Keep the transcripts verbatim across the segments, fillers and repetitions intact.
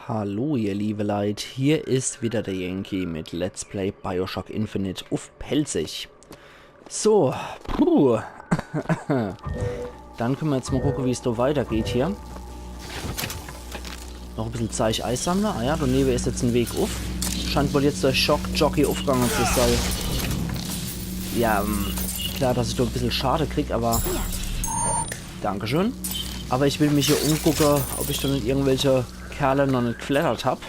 Hallo, ihr liebe Leit, hier is wieder der Yankee mit Let's Play BioShock Infinite uff Pälzisch. So, puh. Dann könne mer jetzt mol gucke, wie's do weitergeht hier. Noch e bissel Zeich eisammle. Ah ja, do newe is jetzt en Weg uff. Scheint wohl jetzt der Shock-Jockey uffgange zu sei. Ja, ähm, klar, dass ich do e bissel Schade krieg, awwer Dankeschön. Awwer ich will mich hier umgucke, ob ich do net irgendwelche Kerle noch net gfleddert hab.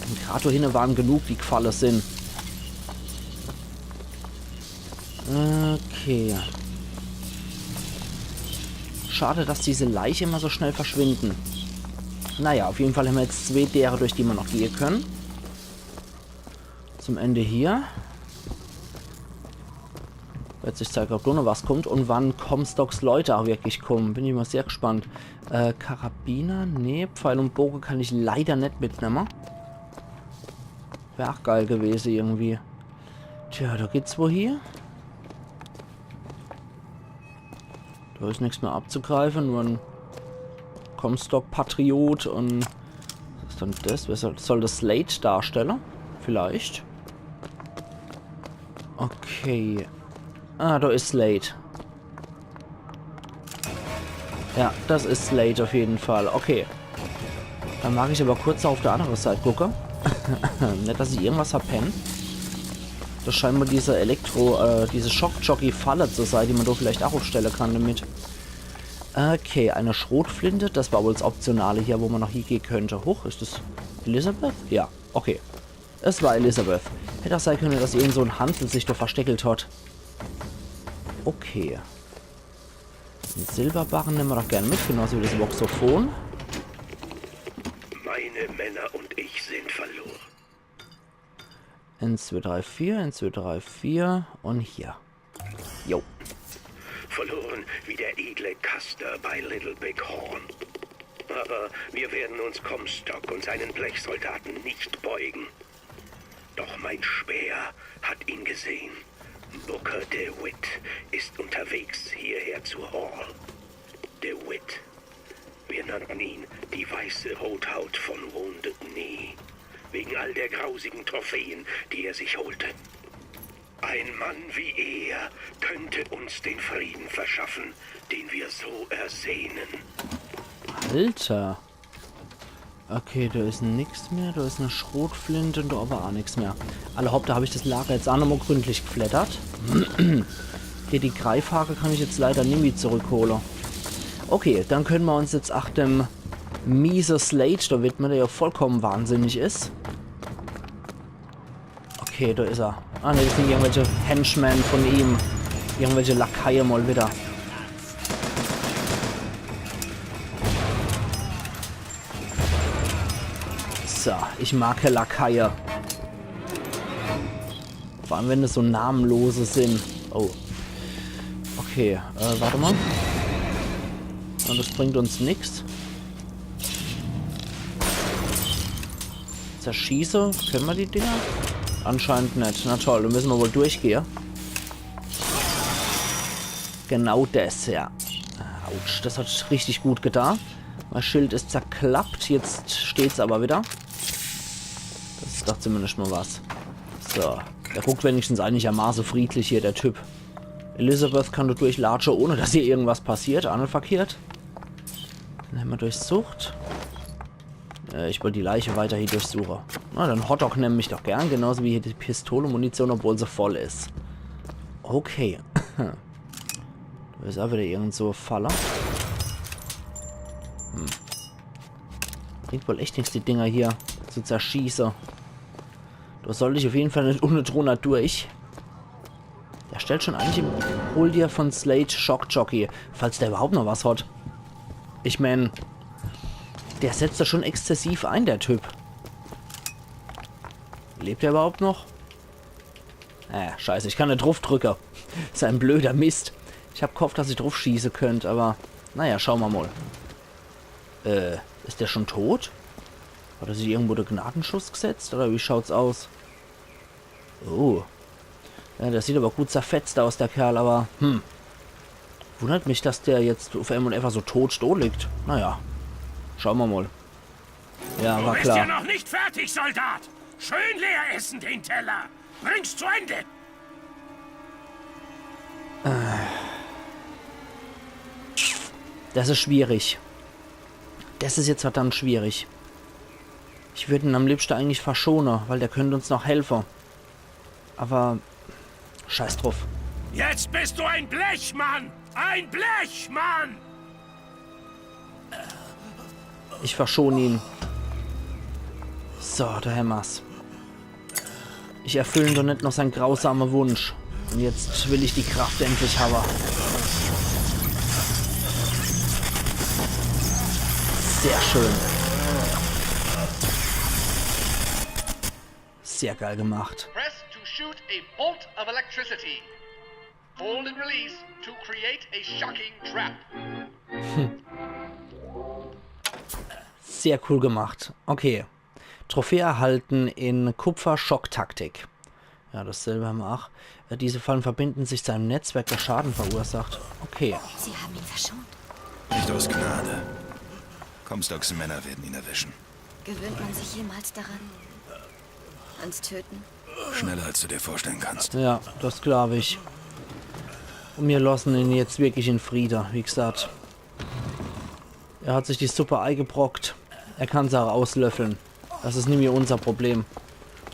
Un grad do hinne ware genug, die gfalle sin. Okay. Schade, dass diese Leiche immer so schnell verschwinde. Naja, uff jeden Fall hämmer jetzt zwee Dere, durch die mer noch gehe könne. Zum Ende hier. Werd sich zeige, ob do noch was kummt un wann Comstocks Leute ach wirklich kumme. Bin ich mol sehr gspannt. Äh, Karabiner? Nee, Pfeil un Boge kann ich leider net mitnemme. Wär ach geil gewese irgendwie. Tja, do geht's wo hie? Do is nix mehr abzugreife, nur en Comstock-Patriot un was is dann des? Wer soll, soll des Slate darstelle? Vielleicht. Okay. Ah, do is Slate. Ja, des is Slate uff jeden Fall. Okay. Dann mag ich awwer kurz uff der annere Seit gucke. Net, dass ich irgendwas verpenn. Des scheint wohl diese Elektro-, äh, diese Shock-Jockey-Falle zu sei, die mer do vielleicht ach uffstelle kann damit. Okay, e Schrotflint. Des war wohl des Optionale hier, wo mer noch hiegehe könnt. Huch, is des Elizabeth? Ja, okay. Es war Elizabeth. Hätt ach sei könne, dass irgend so en Hansel sich do versteckelt hat. Okay. En Silberbarren nemme mer doch gern mit, genauso wie des Voxophon. Meine Männer und ich sind verloren. Eins, zwei, drei, vier, eins, zwei, drei, vier un hier. Jo. Verloren wie der edle Custer bei Little Big Horn. Aber wir werden uns Comstock und seinen Blechsoldaten nicht beugen. Doch mein Speer hat ihn gesehen. Booker DeWitt ist unterwegs hierher zu Hall. DeWitt. Wir nannten ihn die weiße Rothaut von Wounded Knee. Wegen all der grausigen Trophäen, die er sich holte. Ein Mann wie er könnte uns den Frieden verschaffen, den wir so ersehnen. Alter. Okay, do is nix mehr, do is e Schrotflint un do owwe ach nix mehr. Alla hopp, do hab ich des Lager jetzt ach nochmol gründlich gfleddert. Okay, die Greifhake kann ich jetzt leider nimmi zurückhole. Okay, dann könne mer uns jetzt ach dem miese Slate do widme, der jo vollkomme wahnsinnig is. Okay, do is er. Ah ne, des sin irgendwelche Henchmen von ihm. Irgendwelche Lakaie mol wieder. So, ich mag Lakaie. Vor allem, wenn des so namenlose sin. Oh. Okay, äh, wart mol. Un des bringt uns nix. Zerschieße? Kenne mer die Dinger? Anscheinend net. Na toll, do misse mer wohl durchgehe. Genau des, ja. Autsch, des hat richtig gut geta. Mei Schild is zerklappt, jetzt steht's awwer wieder. Des is doch zumindest mol was. So, der guckt wenigstens einigermaße friedlich hier, der Typ. Elizabeth kann do durchlatsche, ohne dass ihr irgendwas passiert. Ach net verkehrt. Den hämmer durchsucht. Äh, ich wollt die Leiche weiter hier durchsuche. Na, den Hotdog nemm ich doch gern, genauso wie hier die Pistole-Munition, obwohl se voll is. Okay. Do is ach wieder irgend so e Falle. Hm. Bringt wohl echt nix, die Dinger hier zu zerschieße. Do sollt ich uff jeden Fall net ohne drunner durch. Der stellt schon eigentlich im Hol dir von Slate Shock Jockey, falls der überhaupt noch was hat. Ich mein, der setzt do schon exzessiv ein, der Typ. Lebt er überhaupt noch? Äh, scheiße, ich kann net druff drücke. Is e blöder Mist. Ich hab gehofft, dass ich druff schieße könnt, awwer naja, schaue mer mol. Äh, is der schon tot? Hat er sich irgendwo de Gnadenschuss gesetzt? Oder wie schaut's aus? Oh. Ja, der sieht awwer gut zerfetzt aus, der Kerl, awwer, hm. Wundert mich, dass der jetzt uff emol einfach so tot do liegt. Naja. Schaue mer mol. Ja, war klar. Du bist ja noch nicht fertig, Soldat! Schön leer essen den Teller! Bring's zu Ende! Das is schwierig. Das is jetzt verdammt schwierig. Ich würd en am liebschte eigentlich verschone, weil der könnt uns noch helfe. Aber scheiß druff. Jetzt bist du ein Blechmann! Ein Blechmann! Ich verschon ihn. So, do hämmer's. Ich erfüll doch net noch sein grausamer Wunsch. Und jetzt will ich die Kraft endlich hawe. Sehr schön. Sehr geil gemacht. Press to shoot a bolt of electricity. Hold and release to create a shocking trap. Sehr cool gemacht. Okay. Trophäe erhalten in Kupfer-Schocktaktik. Ja, dasselbe hämmer ach. Äh, diese Fallen verbinden sich zu einem Netzwerk, das Schaden verursacht. Okay. Sie haben ihn verschont. Nicht aus Gnade. Comstocks Männer werden ihn erwischen. Gewöhnt man sich jemals daran? Ans Töten? Schneller, als du dir vorstellen kannst. Ja, das glaub ich. Und mir lossen ihn jetzt wirklich in Friede, wie gesagt. Er hat sich die Suppe eigebrockt. Er kann se ach auslöffeln. Das is nimmi unser Problem.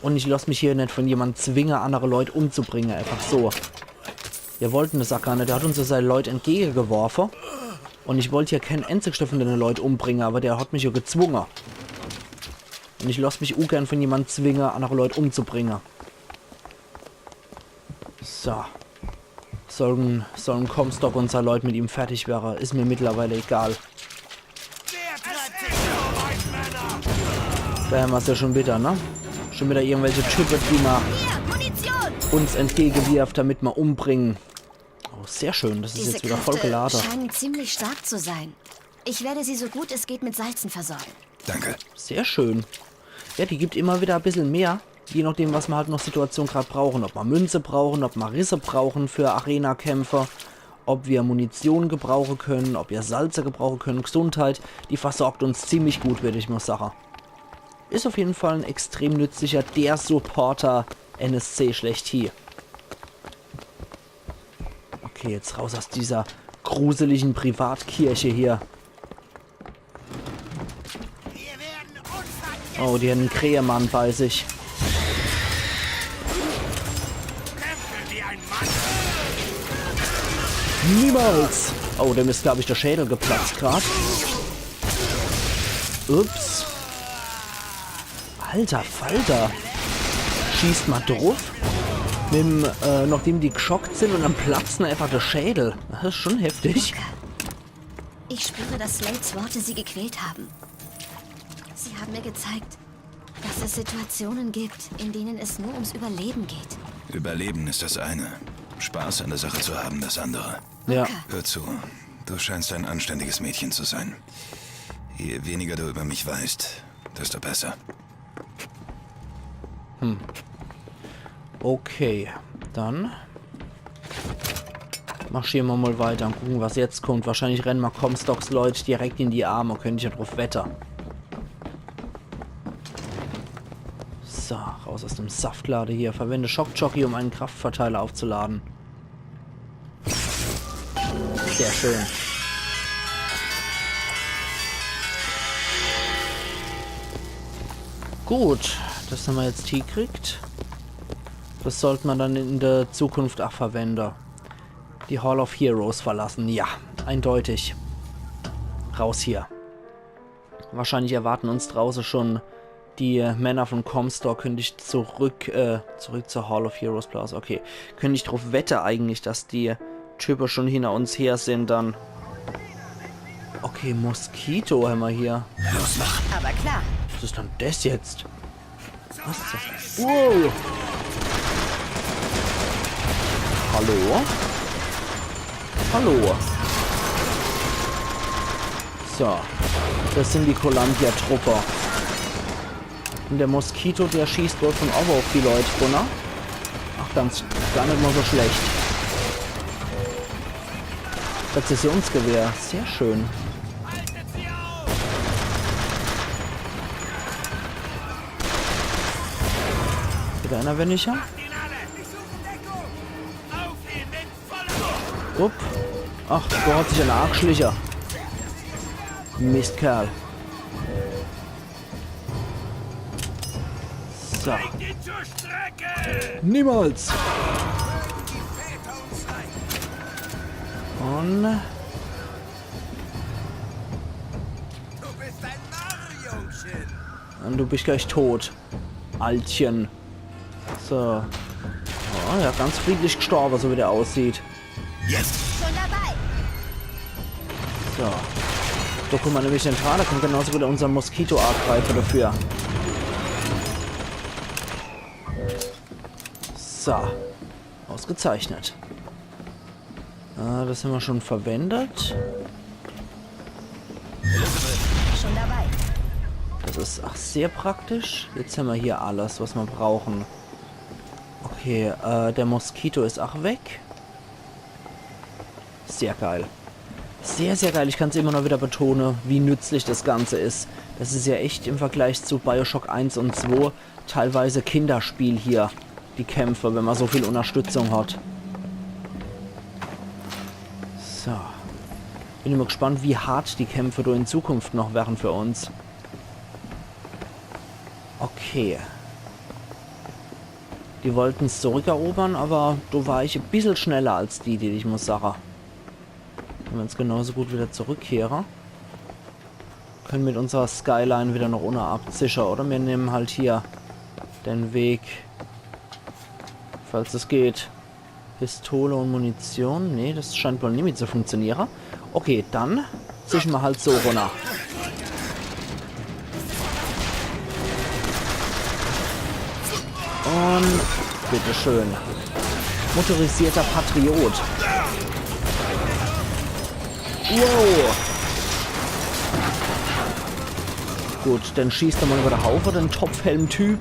Und ich loss mich hier net von jemand zwinge, andere Leut umzubringe. Einfach so. Wir wollten das ach gar net. Der hat uns ja sei Leut entgegegeworfe. Und ich wollt hier kein einzigschte von dene Leut umbringe, aber der hat mich ja gezwunge. Und ich loss mich ungern von jemand zwinge, andere Leut umzubringe. So. Sollen, sollen Comstock und sei Leut mit ihm fertig wäre, is mir mittlerweile egal. Do hämmer's ja schon wieder, ne? Schon wieder irgendwelche Typen, die mer uns entgegewirft, damit mer umbringen. Oh, sehr schön. Das is jetzt wieder voll gelade. Scheinen ziemlich stark zu sein. Ich werde sie so gut es geht mit Salzen versorgen. Danke. Sehr schön. Ja, die gibt immer wieder e bissel mehr, je nachdem, was mer halt noch Situation grad brauchen. Ob mer Münze brauchen, ob mer Risse brauchen für Arena-Kämpfe, ob wir Munition gebrauchen können, ob wir Salze gebrauchen können, Gesundheit. Die versorgt uns ziemlich gut, würd ich mal sagen. Is auf jeden Fall en extrem nützlicher, der Supporter N S C schlechthin. Okay, jetzt raus aus dieser gruseligen Privatkirche hier. Oh, die hat en Krähemann bei sich. Niemals! Oh, dem is, glaub ich, der Schädel geplatzt grad. Ups. Alter Falter. Schießt mal druff. Mit dem, äh, nachdem die gschockt sind und dann platzt ihnen einfach der Schädel. Das is schon heftig. Ich spüre, dass Slades Worte sie gequält haben. Sie haben mir gezeigt, dass es Situationen gibt, in denen es nur ums Überleben geht. Überleben ist das eine. Spaß an der Sache zu haben, das andere. Ja. Hör zu, du scheinst ein anständiges Mädchen zu sein. Je weniger du über mich weißt, desto besser. Okay, dann marschieren wir mal weiter und gucken, was jetzt kommt. Wahrscheinlich rennen mal Comstocks Leute direkt in die Arme, könnte ich ja drauf wetten. So, raus aus dem Saftladen hier. Verwende Schockjockey, um einen Kraftverteiler aufzuladen. Sehr schön. Gut, das hämmer jetzt hiekriegt. Das sollt mer dann in der Zukunft ach verwende. Die Hall of Heroes verlassen, ja, eindeutig. Raus hier. Wahrscheinlich erwarten uns draußen schon die Männer von Comstock. Könnte ich zurück, äh, zurück zur Hall of Heroes Plaza. Okay. Könnte ich drauf wetten eigentlich, dass die Typen schon hinter uns her sind dann. Okay, Mosquito hämmer hier. Los, mach! Aber klar. Was is dann das jetzt? Was zur... Wow! Hallo? Hallo? So. Das sind die Collandia-Truppe. Und der Mosquito, der schießt wohl von oben auf die Leute runter. Ach, ganz, gar nicht mal so schlecht. Präzisionsgewehr, sehr schön. Wieder einer weniger. Upp. Ach, do hat sich einer angeschliche. Mistkerl. So. Niemals! Und... Und du bist gleich tot, Altchen. So. Oh, ja, ganz friedlich gestorben, so wie der aussieht. Yes! Schon dabei. So. Do kummt mer nämlich net dran, do kann mer genauso gut unsern Moskito angreifen dafür. So. Ausgezeichnet. Ah, das haben wir schon verwendet. Schon dabei. Das ist auch sehr praktisch. Jetzt haben wir hier alles, was wir brauchen. Okay, äh, der Moskito ist auch weg. Sehr geil. Sehr, sehr geil. Ich kann's immer noch wieder betonen, wie nützlich das Ganze ist. Das ist ja echt im Vergleich zu Bioshock eins und zwei teilweise Kinderspiel hier, die Kämpfe, wenn man so viel Unterstützung hat. So. Bin immer gespannt, wie hart die Kämpfe do in Zukunft noch wären für uns. Okay. Die wollten's zurückerobern, aber do war ich e bissel schneller als die, die ich muss sagen. Können wir uns genauso gut wieder zurückkehren. Können mit unserer Skyline wieder noch unne abzische, oder? Wir nehmen halt hier den Weg, falls es geht. Pistole und Munition. Nee, das scheint wohl nimmi zu funktionieren. Okay, dann zischen wir halt so runter. Und bitteschön. Motorisierter Patriot. Wow. Gut, dann schießt er mal über den Haufen, den Topfhelm-Typ.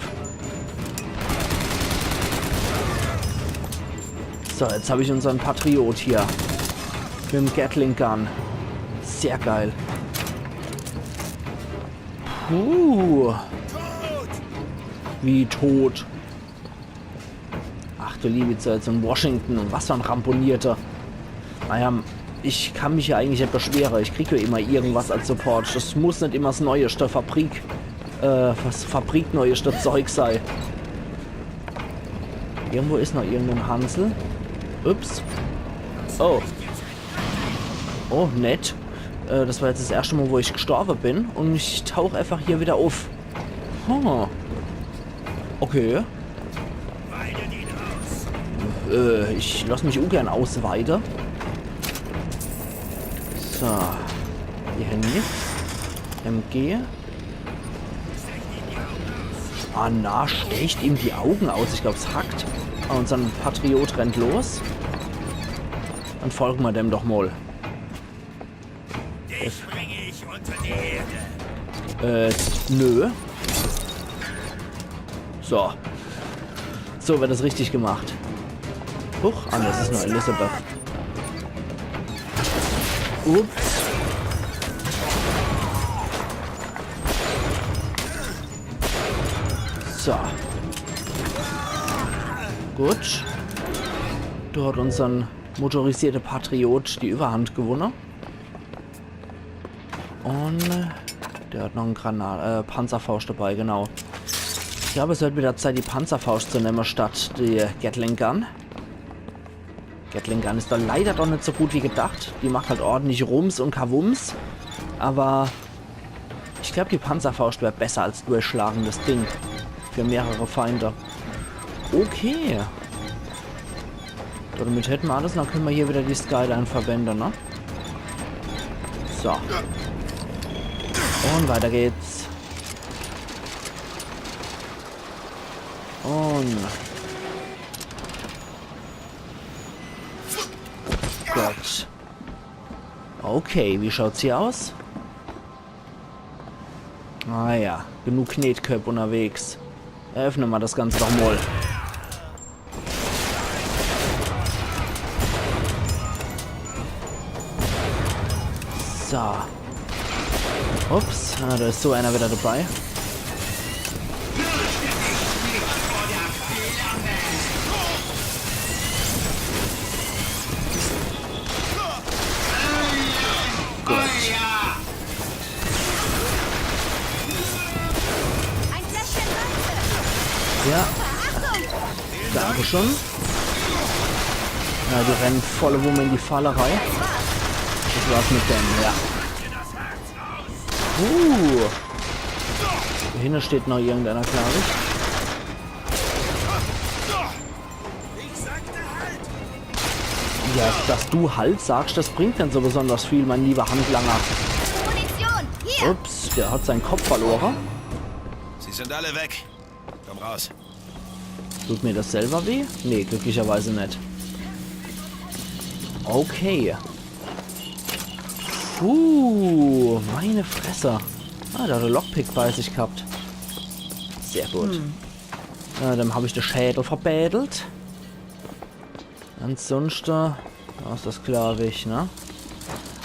So, jetzt habe ich unseren Patriot hier. Mit dem Gatling Gun. Sehr geil. Puh. Wie tot. Ach du liebe Zeit, so ein Washington und was für ein ramponierter. Naja, ich kann mich ja eigentlich net beschwere. Ich krieg ja immer irgendwas als Support. Das muss net immer das neueste Fabrik, äh, was fabrikneueste Zeug sei. Irgendwo is noch irgendein Hansel. Ups. Oh. Oh, nett. Äh, das war jetzt das erste Mal, wo ich gestorben bin. Und ich tauch einfach hier wieder auf. Hm. Okay. Äh, ich lass mich ungern ausweide. So. Hier hin. M G. Ah, na, stecht ihm die Augen aus. Ich glaub's hackt. Ah, unsern Patriot rennt los. Dann folgen wir dem doch mal. Dich bringe ich unter die Erde. Äh, nö. So. So wird das richtig gemacht. Huch, ah, das ist nur Elizabeth. Ups. So. Gut. Do hat unsern motorisierte Patriot die Überhand gewonne. Und der hat noch en Granat-, äh, Panzerfaust dabei, genau. Ich glaub, es wird wieder Zeit, die Panzerfaust zu nemme statt die Gatling Gun. Gatling Gun is doch leider doch net so gut wie gedacht. Die macht halt ordentlich Rums und Kawums. Aber ich glaub, die Panzerfaust wär besser als durchschlagendes Ding. Für mehrere Feinde. Okay. Damit hätten wir alles. Dann können wir hier wieder die Skyline verwenden, ne? So. Und weiter geht's. Und... Gott. Okay, wie schaut's hier aus? Ah ja, genug Knetköpp unterwegs. Eröffne mer das Ganze doch mal. So. Ups, ah, da is so einer wieder dabei. Ja. Dankeschön. Ja, die rennen volle Wumme in die Falle rein. Das war's mit denen, ja. Uh. Dahinter steht noch irgendeiner, glaub ich. Ja, dass du halt sagst, das bringt net so besonders viel, mein lieber Handlanger. Munition! Hier! Ups, der hat seinen Kopf verloren. Sie sind alle weg. Komm raus. Tut mir das selber weh? Nee, glücklicherweise net. Okay. Puh, meine Fresse. Ah, der hat e Lockpick bei sich gehabt. Sehr gut. Hm. Äh, dann hab ich de Schädel verbädelt. Ansonsten war's das, glaub ich, ne?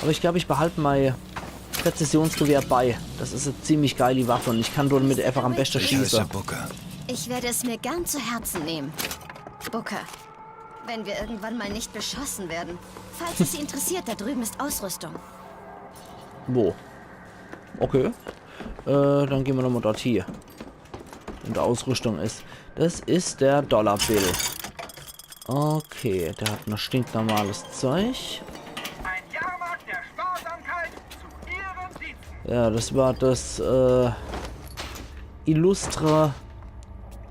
Aber ich glaub, ich behalt mei Präzisionsgewehr bei. Das is e ziemlich geili Waffe und ich kann damit einfach am besten schießen. Booker. Ich werde es mir gern zu Herzen nehmen. Booker, wenn wir irgendwann mal nicht beschossen werden. Falls es Sie interessiert, da drüben ist Ausrüstung. Wo? Okay. Äh, dann gehen wir nochmal dort hier. Und Ausrüstung is. Das is der Dollar Bill. Okay, der hat noch stinknormales Zeug. Ein Jahrmarkt der Sparsamkeit zu Ihren Diensten. Ja, das war das, äh, illustre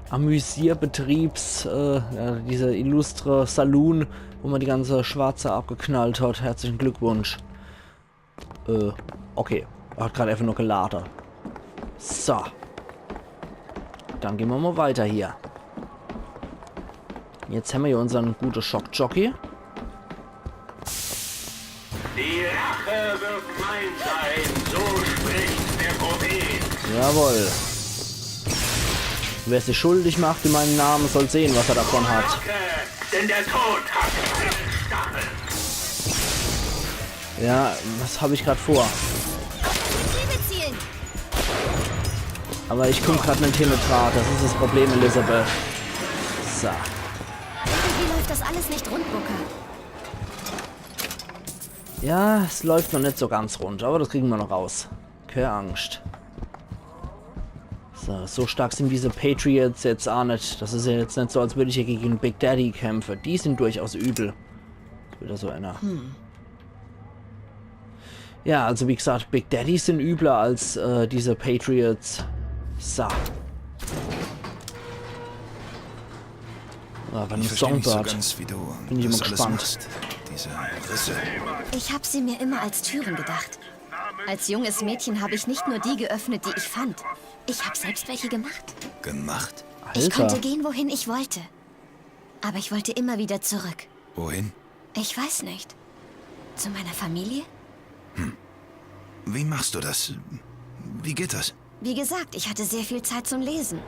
Amüsierbetriebs, äh, ja, dieser illustre Saloon, wo man die ganze Schwarze abgeknallt hat. Herzlichen Glückwunsch. Äh, okay. Er hat grad einfach nur geladen. So. Dann gehen wir mal weiter hier. Jetzt haben wir hier unseren guten Schockjockey. Die Rache wird mein sein, so spricht der Prophet. Jawohl. Wer sich schuldig macht in meinem Namen, soll sehen, was er davon hat. Rache, denn der Tod hat seine Stacheln. Ja, was hab ich grad vor? Ziele zielen! Aber ich komm grad net hin dran. Das is das Problem, Elizabeth. So. Irgendwie läuft das alles nicht rund, Booker. Ja, es läuft noch net so ganz rund, aber das kriegen wir noch raus. Keine Angst. So, so stark sind diese Patriots jetzt auch net. Das is ja jetzt net so, als würde ich hier gegen Big Daddy kämpfen. Die sind durchaus übel. Wieder so einer. Hm. Ja, also wie gesagt, Big Daddies sind übler als, äh, diese Patriots. So. Ah, wann Songbird. Ich verstehe nicht so ganz, wie du das alles machst. Diese Risse. Ich hab sie mir immer als Türen gedacht. Als junges Mädchen habe ich nicht nur die geöffnet, die ich fand. Ich hab selbst welche gemacht. Gemacht? Ich konnte gehen, wohin ich wollte. Aber ich wollte immer wieder zurück. Wohin? Ich weiß nicht. Zu meiner Familie? Wie machst du das? Wie geht das? Wie gesagt, ich hatte sehr viel Zeit zum Lesen.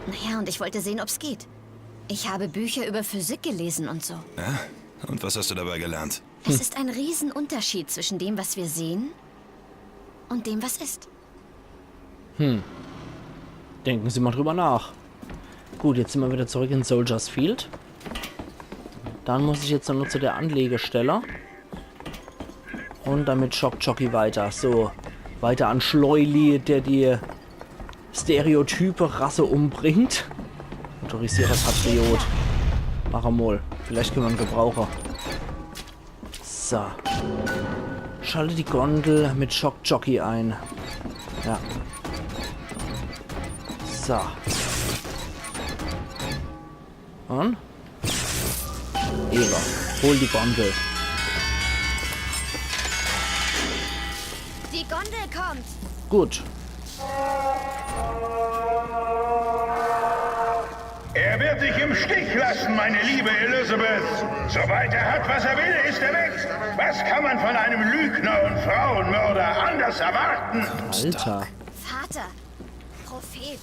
Naja, und ich wollte sehen, ob's geht. Ich habe Bücher über Physik gelesen und so. Ja? Und was hast du dabei gelernt? Es ist ein Riesenunterschied zwischen dem, was wir sehen, und dem, was ist. Hm. Denken Sie mal drüber nach. Gut, jetzt sind wir wieder zurück in Soldiers Field. Dann muss ich jetzt nur zu der Anlegestelle. Und dann mit Schockjockey weiter. So, weiter an Schleuli, der die stereotype Rasse umbringt. Motorisierter Patriot. Mach emol. Vielleicht können wir ihn gebrauchen. So. Schalte die Gondel mit Schockjockey ein. Ja. So. Und? Eva, hol die Gondel. Die Gondel kommt. Gut. Er wird dich im Stich lassen, meine liebe Elizabeth. Sobald er hat, was er will, ist er weg. Was kann man von einem Lügner und Frauenmörder anders erwarten? Alter. Vater, Prophet,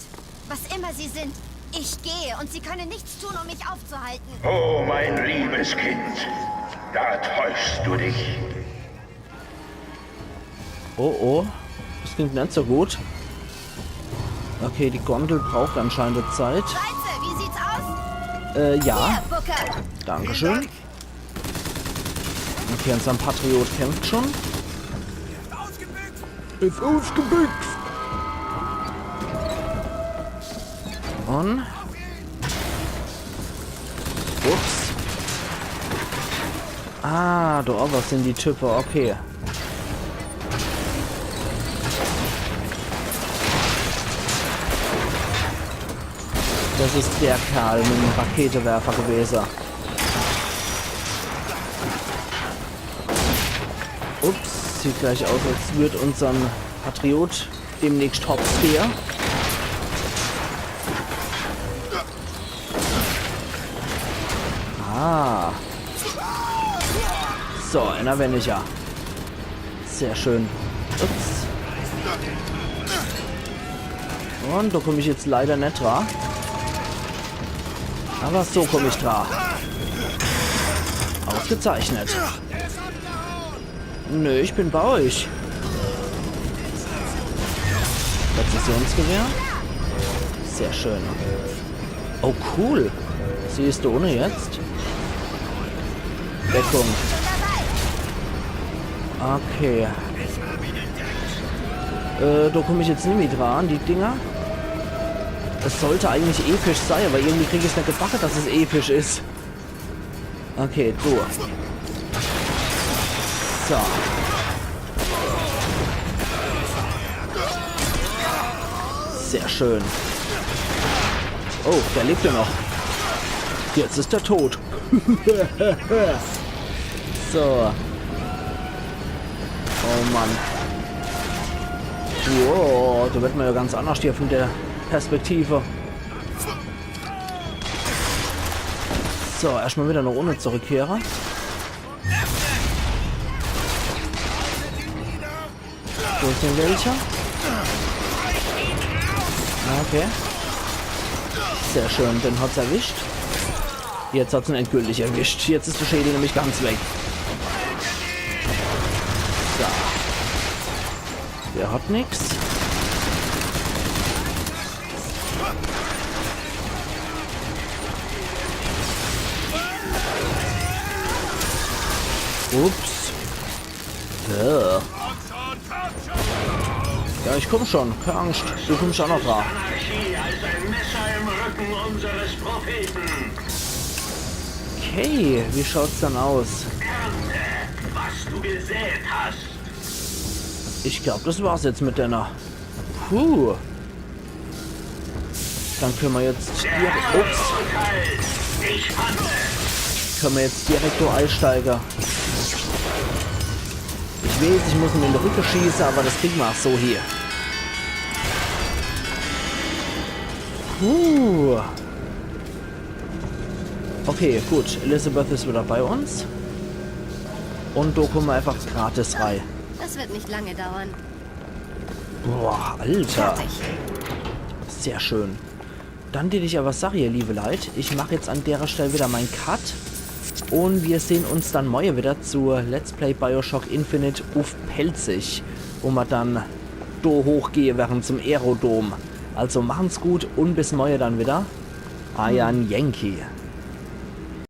was immer Sie sind, ich gehe und Sie können nichts tun, um mich aufzuhalten. Oh, mein liebes Kind, da täuschst du dich. Oh oh, das klingt net so gut. Okay, die Gondel braucht anscheinend Zeit. Scheiße, wie sieht's aus? Äh, ja. Hier, Booker. Dankeschön. Okay, unser Patriot kämpft schon. Ist ausgebüxt. Und Ah, do owwe sin die Type, okay. Das is der Kerl mit dem Raketewerfer gewese. Ups, sieht gleich aus, als würd unsern Patriot demnächst hops gehe. Ah. So, einer weniger. Sehr schön. Ups. Und do komm ich jetzt leider net dra. Aber so komm ich dra. Ausgezeichnet. Nö, ich bin bei euch. Präzisionsgewehr. Sehr schön. Oh, cool. Sie is do unne jetzt. Deckung. Okay. Äh, do komm ich jetzt nimmi dra an die Dinger. Es sollt eigentlich episch sei, aber irgendwie krieg ich's net gebacke, dass es episch is. Okay, du. So. Sehr schön. Oh, der lebt ja noch. Jetzt is er tot. So. Oh Mann. Wow, do werd ma ja ganz annerscht hier von der Perspektive. So, erscht mal wieder noch unne zurückkehre. Wo is denn welcher? Okay. Sehr schön, den hat's erwischt. Jetzt hat's en endgültig erwischt. Jetzt is de Schädel nämlich ganz weg. So. Der hat nix. Ups. Äh. Ja, ich komm schon. Keine Angst. Du kommst auch noch dran. Anarchie als ein Messer im Rücken unseres Propheten. Okay, wie schaut's dann aus? Ernte, was du gesät hast. Ich glaub, das war's jetzt mit deiner. Puh. Dann können wir jetzt direkt. Ups. Können wir jetzt direkt do einsteigen. Ich weiß, ich muss ihm in den Rücken schießen, aber das kriegen wir auch so hier. Puh. Okay, gut. Elizabeth ist wieder bei uns. Und do kommen wir einfach gratis rein. Das wird nicht lange dauern. Boah, Alter. Fertig. Sehr schön. Dann dät ich aber sage, ihr liebe Leit, ich mach jetzt an derer Stell wieder mein Cut. Und wir sehen uns dann morgen wieder zu Let's Play Bioshock Infinite uff Pälzisch, wo wir dann do hochgehen werden zum Aerodom. Also machen's gut und bis morgen dann wieder. Eiern Yankee.